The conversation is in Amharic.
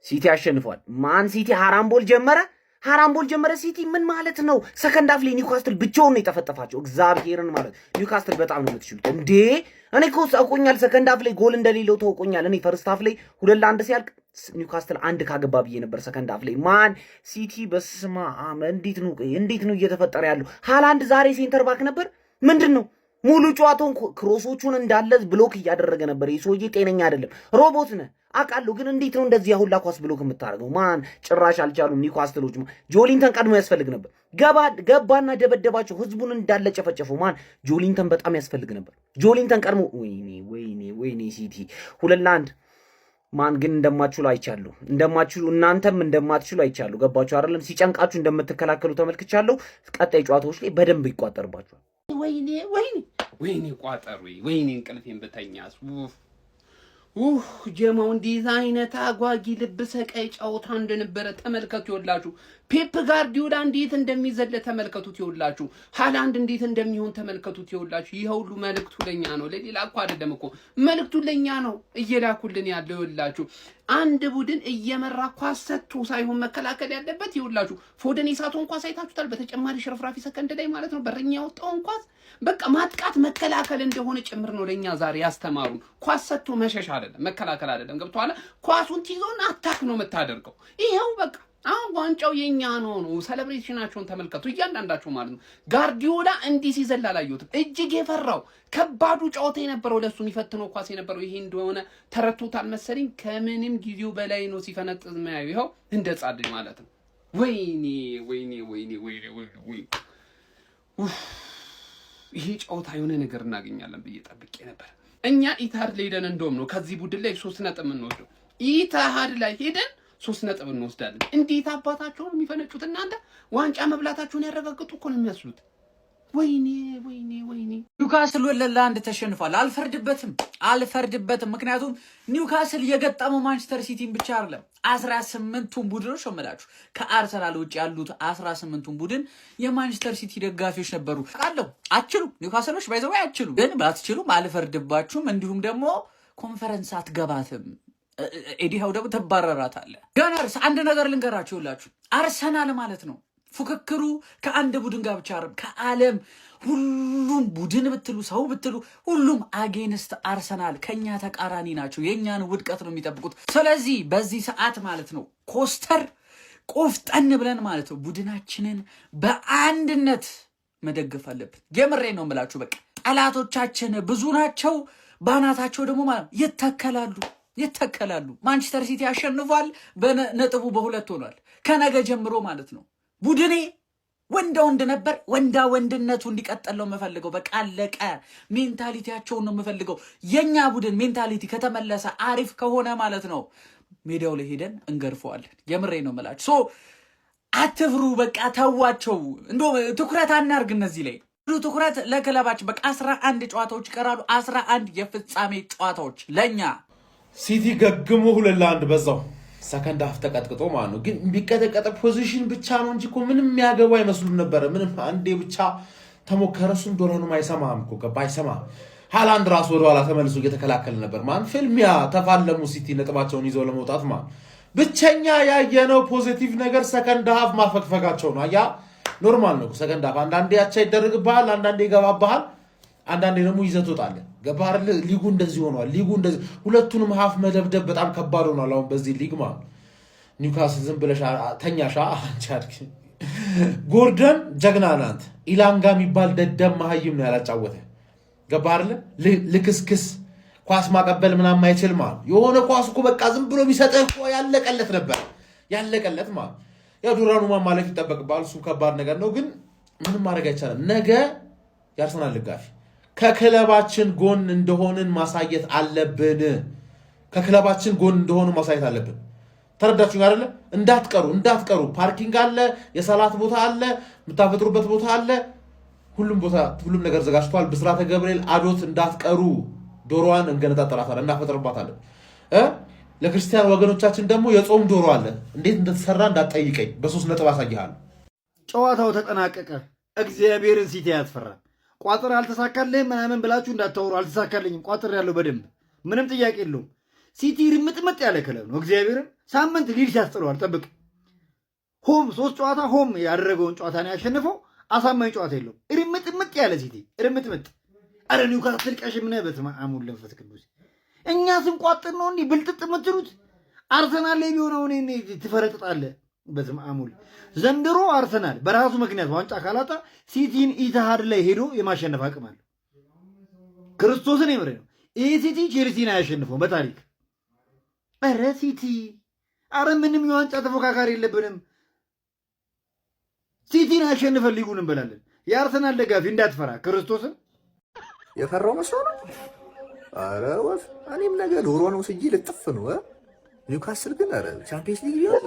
ሲቲ አሸንፏል። ማን ሲቲ ሃራምቦል ጀመረ፣ ሃራምቦል ጀመረ። ሲቲ ምን ማለት ነው? Second half ላይ ኒውካስትል ብቻውን ነው የጠፈጠፋቸው። እግዚአብሔርን ማለት ኒውካስትል በጣም ነው የምትችሉት እንዴ! እኔ እኮ ታውቆኛል። Second half ላይ ጎል እንደሌለው ታውቆኛል። እኔ first half ላይ 2-1 ሲያልቅ ኒውካስትል አንድ ካገባ ብዬ ነበር። Second half ላይ ማን ሲቲ በስመ አብ! እንዴት ነው እንዴት ነው እየተፈጠረ ያለው? ሃላንድ ዛሬ center back ነበር። ምንድን ነው ሙሉ ጨዋታውን cross ኦቹን እንዳለ block እያደረገ ነበር። ይህ ሰውዬ ጤነኛ አይደለም፣ ሮቦት ነህ አውቃለሁ። ግን እንዴት ነው እንደዚህ ያሁላ ኳስ block የምታደርገው? ማን ጭራሽ አልቻሉም ኒውካስትሎች። ጆሊንተን ቀድሞ ያስፈልግ ነበር። ገባ ገባና ደበደባቸው። ህዝቡን እንዳለ ጨፈጨፈው። ማን ጆሊንተን በጣም ያስፈልግ ነበር። ጆሊንተን ቀድሞ፣ ወይኔ ወይኔ ወይኔ ሲቲ 2-1። ማን ግን እንደማትችሉ አይቻለሁ። እንደማትችሉ፣ እናንተም እንደማትችሉ አይቻለሁ። ገባችሁ አይደለም? ሲጨንቃችሁ እንደምትከላከሉ ተመልክቻለሁ። ቀጣይ ጨዋታዎች ላይ በደንብ ይቋጠርባችኋል። ወይኔ ወይኔ ወይኔ ቋጠሩ፣ ወይኔ እንቅልፌን ብተኛስ። ኡህ ጀማው እንዴት አይነት አጓጊ ልብ ሰቃይ ጨዋታ እንደነበረ ተመልከቱ። ይወላችሁ ፔፕ ጋርዲዮላ እንዴት እንደሚዘለ ተመልከቱት። ይወላችሁ ሃላንድ እንዴት እንደሚሆን ተመልከቱት። ይወላችሁ ይሄ ሁሉ መልእክቱ ለኛ ነው፣ ለሌላ እኮ አይደለም እኮ፣ መልእክቱ ለኛ ነው እየላኩልን ያለው። ይወላችሁ አንድ ቡድን እየመራ ኳስ ሰጥቶ ሳይሆን መከላከል ያለበት። ይውላችሁ ፎደን የሳተውን ኳስ አይታችሁታል። በተጨማሪ ሽርፍራፊ ሰከንድ ላይ ማለት ነው በረኛ ያወጣውን ኳስ፣ በቃ ማጥቃት መከላከል እንደሆነ ጭምር ነው ለእኛ ዛሬ ያስተማሩን። ኳስ ሰጥቶ መሸሽ አይደለም፣ መከላከል አይደለም። ገብቶሃል? ኳሱን ትይዞና attack ነው የምታደርገው። ይኸው በቃ አሁን ዋንጫው የኛ ነው ነው። Celebration ኣቸውን ተመልከቱ እያንዳንዳቸው ማለት ነው። ጋርዲዮላ እንዲህ ሲዘል አላየሁትም። እጅግ የፈራው ከባዱ ጨዋታ የነበረው፣ ለእሱ የሚፈትነው ኳስ የነበረው ይሄ እንደሆነ ተረድቶታል መሰለኝ። ከምንም ጊዜው በላይ ነው ሲፈነጥዝ ማያዩ። ይኸው እንደ ጻድቅ ማለት ነው። ወይኔ ወይኔ ወይኔ ወይኔ ወይኔ! ይሄ ጨዋታ የሆነ ነገር እናገኛለን ብዬ ጠብቄ ነበር። እኛ ኢትሃድ ላይ ሄደን እንደውም ነው ከዚህ ቡድን ላይ 3 ነጥብ የምንወስደው። ኢትሃድ ላይ ሄደን 3 ነጥብ እንወስዳለን። እንዴት አባታቸውን የሚፈነጩት እናንተ! ዋንጫ መብላታቸውን ያረጋግጡ እኮ ነው የሚመስሉት። ወይኔ ወይኔ ወይኔ! ኒውካስል 2-1 ተሸንፏል። አልፈርድበትም፣ አልፈርድበትም። ምክንያቱም ኒውካስል የገጠመው ማንቸስተር ሲቲን ብቻ አይደለም፣ 18ቱን ቡድኖች ነው የምላችሁ። ከአርሰናል ውጭ ያሉት 18ቱን ቡድን የማንቸስተር ሲቲ ደጋፊዎች ነበሩ። አለው አችሉ ኒውካስሎች by the way አችሉ፣ ግን ባትችሉም አልፈርድባችሁም። እንዲሁም ደግሞ ኮንፈረንስ አትገባትም፣ ኤዲሃው ደግሞ ትባረራታለህ። Gunners አንድ ነገር ልንገራችሁ ይላችሁ፣ አርሰናል ማለት ነው ፉክክሩ ከአንድ ቡድን ጋር ብቻ አይደለም፣ ከዓለም ሁሉም ቡድን ብትሉ፣ ሰው ብትሉ፣ ሁሉም against አርሰናል፣ ከኛ ተቃራኒ ናቸው። የእኛን ውድቀት ነው የሚጠብቁት። ስለዚህ በዚህ ሰዓት ማለት ነው ኮስተር ቆፍጠን ብለን ማለት ነው ቡድናችንን በአንድነት መደገፍ አለብን። የምሬ ነው የምላችሁ። በቃ ጠላቶቻችን ብዙ ናቸው፣ ባናታቸው ደግሞ ማለት ይተከላሉ ይተከላሉ። ማንቸስተር ሲቲ አሸንፏል። በነጥቡ በሁለት ሆኗል። ከነገ ጀምሮ ማለት ነው ቡድኔ ወንዳ ወንድ ነበር። ወንዳ ወንድነቱ እንዲቀጥል ነው የምፈልገው። በቃ አለቀ። Mentality ያቸውን ነው የምፈልገው። የኛ ቡድን mentality ከተመለሰ፣ አሪፍ ከሆነ ማለት ነው ሜዳው ላይ ሄደን እንገርፈዋለን። የምሬ ነው የምላችሁ። So አትፍሩ። በቃ ተዋቸው። እንዶ ትኩረት አናርግ እነዚህ ላይ፣ ትኩረት ለክለባችን። በቃ 11 ጨዋታዎች ይቀራሉ። 11 የፍጻሜ ጨዋታዎች ለእኛ። ሲቲ ገግሞ 2-1 በዛው second half ተቀጥቅጦ ማለት ነው። ግን የሚቀጠቀጠ position ብቻ ነው እንጂ እኮ ምንም የሚያገቡ አይመስሉም ነበረ። ምንም አንዴ ብቻ ተሞከረ። እሱም ዶናሩማ አይሰማም እኮ፣ ገባ አይሰማም። ሃላንድ ራሱ ወደኋላ ተመልሶ እየተከላከለ ነበር። ማን ፍልሚያ ተፋለሙ። ሲቲ ነጥባቸውን ይዘው ለመውጣት ማለት ብቸኛ ያየነው positive ነገር second half ማፈግፈጋቸው ነው። አያ normal ነው። Second half አንዳንዴ አቻ ይደረግብሃል፣ አንዳንዴ ይገባብሃል፣ አንዳንዴ ደግሞ ይዘህ ትወጣለህ። ገባህ አይደለ? ሊጉ እንደዚህ ሆኗል። ሊጉ እንደዚህ ሁለቱንም half መደብደብ በጣም ከባድ ሆኗል። አሁን በዚህ ሊግ ማለት ኒውካስል ዝም ብለሽ ተኛሻ አንቺ። ጎርደን ጀግና ናት። ኢላንጋ የሚባል ደደብ መሀይም ነው ያላጫወተ። ገባህ አይደለ? ልክስክስ ኳስ ማቀበል ምናምን አይችል ማለት የሆነ ኳስ እኮ በቃ ዝም ብሎ ቢሰጥህ እኮ ያለቀለት ነበር፣ ያለቀለት ማለት። ያው ዶናሩማ ማለፍ ይጠበቅብሃል። እሱ ከባድ ነገር ነው፣ ግን ምንም ማድረግ አይቻልም። ነገ የአርሰናል ደጋፊ ከክለባችን ጎን እንደሆንን ማሳየት አለብን። ከክለባችን ጎን እንደሆኑ ማሳየት አለብን። ተረዳችሁ አይደለ? እንዳትቀሩ፣ እንዳትቀሩ። Parking አለ፣ የሰላት ቦታ አለ፣ የምታፈጥሩበት ቦታ አለ። ሁሉም ቦታ ሁሉም ነገር ዘጋጅቷል። ብስራተ ገብርኤል አዶት እንዳትቀሩ። ዶሮዋን እንገነጣጠላታለን፣ እናፈጥርባታለን። ለክርስቲያን ወገኖቻችን ደግሞ የጾም ዶሮ አለ። እንዴት እንደተሰራ እንዳትጠይቀኝ፣ በሶስት ነጥብ አሳይሃለሁ። ጨዋታው ተጠናቀቀ። እግዚአብሔርን ሲቲ አያስፈራም። ቋጥር አልተሳካልህም ምናምን ብላችሁ እንዳታወሩ። አልተሳካልኝም፣ ቋጥር ያለው በደንብ ምንም ጥያቄ የለውም። ሲቲ ርምጥምጥ ያለ ክለብ ነው። እግዚአብሔርን ሳምንት ሊድስ ያስጥለዋል። ጠብቅ። Home ሶስት ጨዋታ home ያደረገውን ጨዋታ ነው ያሸንፈው። አሳማኝ ጨዋታ የለውም። እርምጥምጥ ያለ ሲቲ እርምጥምጥ። አረ ኒውካስል ቀሽም ነህ። በስመ አብ ወወልድ ወመንፈስ ቅዱስ። እኛ ስንቋጥር ነው እንዲህ ብልጥጥ የምትሉት። አርሰናል ላይ ቢሆን አሁን ትፈረጥጣለህ። በስመ አብ ወልድ። ዘንድሮ አርሰናል በራሱ ምክንያት ዋንጫ ካላጣ ሲቲን ኢትሃድ ላይ ሄዶ የማሸነፍ አቅም አለው። ክርስቶስን የምሬ ነው። ይህ ሲቲ ቼልሲን አያሸንፈውም በታሪክ። ኧረ ሲቲ፣ አረ ምንም የዋንጫ ተፎካካሪ የለብንም። ሲቲን አሸንፈን ሊጉን እንበላለን። የአርሰናል ደጋፊ እንዳትፈራ ክርስቶስን። የፈራው መስሎ ነው። አረ ወፍ እኔም ነገ ዶሮ ነው ስጂ ልጥፍ ነው። ኒውካስል ግን አረ ቻምፒየንስ ሊግ ቢሆን